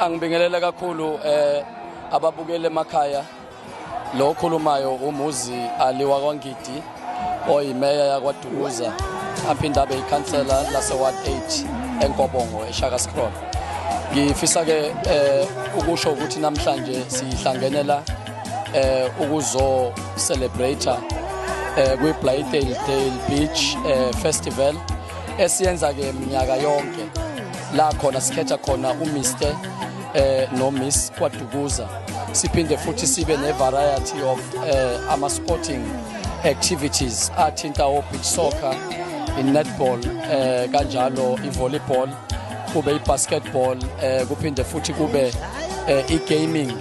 Angibingelele kakhulu ababukeli emakhaya. Lo okhulumayo uMuzi Ali wakwaNgidi, oyimeya yakwaDukuza, aphinde abe ikhansela lase Ward 8 eNkobongo eShakaskraal. Ngifisa ke ukusho ukuthi namhlanje sihlangene la ukuzo celebrate kwi Blythedale Beach Festival esiyenza ke minyaka yonke, la khona sikhetha khona uMr no Miss KwaDukuza. Siphinde futhi sibe ne variety of ama sporting activities athinta o beach soccer, i-netball, kanjalo i-volleyball, kube i-basketball, kuphinde futhi kube i-gaming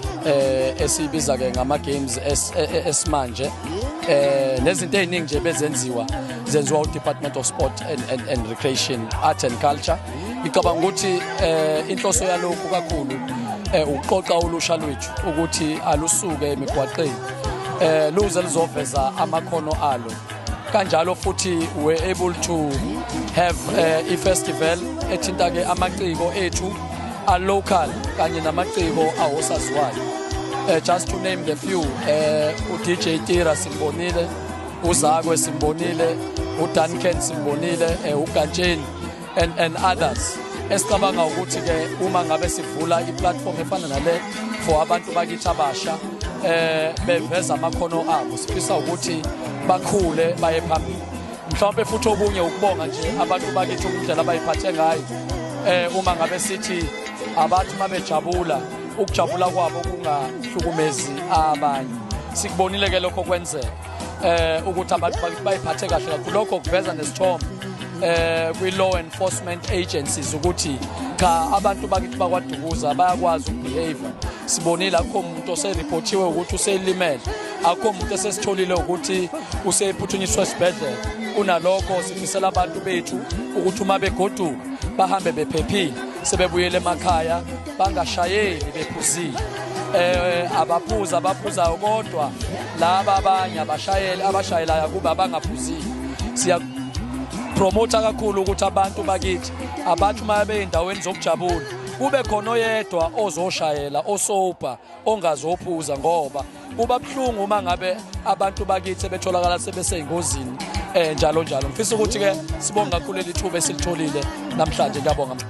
esibiza ke ngama games esimanje, nezinto eziningi nje bezenziwa zenziwa u-Department of Sport and Recreation, Art and Culture. Ngicabanga ukuthi inhloso yalokhu kakhulu ukuqoqa ulusha lwethu ukuthi alusuke emigwaqeni, luze luzoveza amakhono alo. Kanjalo futhi we're able to have i-festival ethinta ke amaciko ethu a-local kanye namaciko awosaziwayo. Just to name the few, u-DJ Tira simbonile, uZakwe simbonile, uDuncan simbonile, uGantsheni and others. Esicabanga ukuthi ke uma ngabe sivula i-platform efana nale for abantu bakithi abasha beveza amakhono abo, sifisa ukuthi bakhule baye phambili. Mhlawumbe futhi okunye ukubonga nje abantu bakithi indlela abayiphathe ngayo. Uma ngabe sithi abathi mabejabula, ukujabula kwabo kungahlukumezi abanye. Sikubonile ke lokho kwenzeka, ukuthi abantu bakithi bayiphathe kahle kakhulu. Lokho kuveza nesithombe kwi law enforcement agencies ukuthi cha, abantu bakithi bakwaDukuza bayakwazi ukubehave. Sibonile, akukho umuntu osereportiwe ukuthi uselimele, akukho umuntu esesitholile ukuthi usephuthunyiswa esibhedlela. Kunalokho sifisela abantu bethu ukuthi uma begoduka bahambe bephephile, sebebuyele emakhaya, bangashayeli bephuzile. Abaphuza abaphuzayo, kodwa laba abanye abashayeli abashayelayo kuba abangaphuzile. Siya promota kakhulu ukuthi abantu bakithi abathi uma beyindaweni zokujabula kube khona oyedwa ozoshayela osober, ongazophuza, ngoba kuba buhlungu uma ngabe abantu bakithi betholakala sebeseyingozini njalo njalo. Ngifisa ukuthi ke sibonga kakhulu leli thuba esilitholile namhlanje. Ngiyabonga.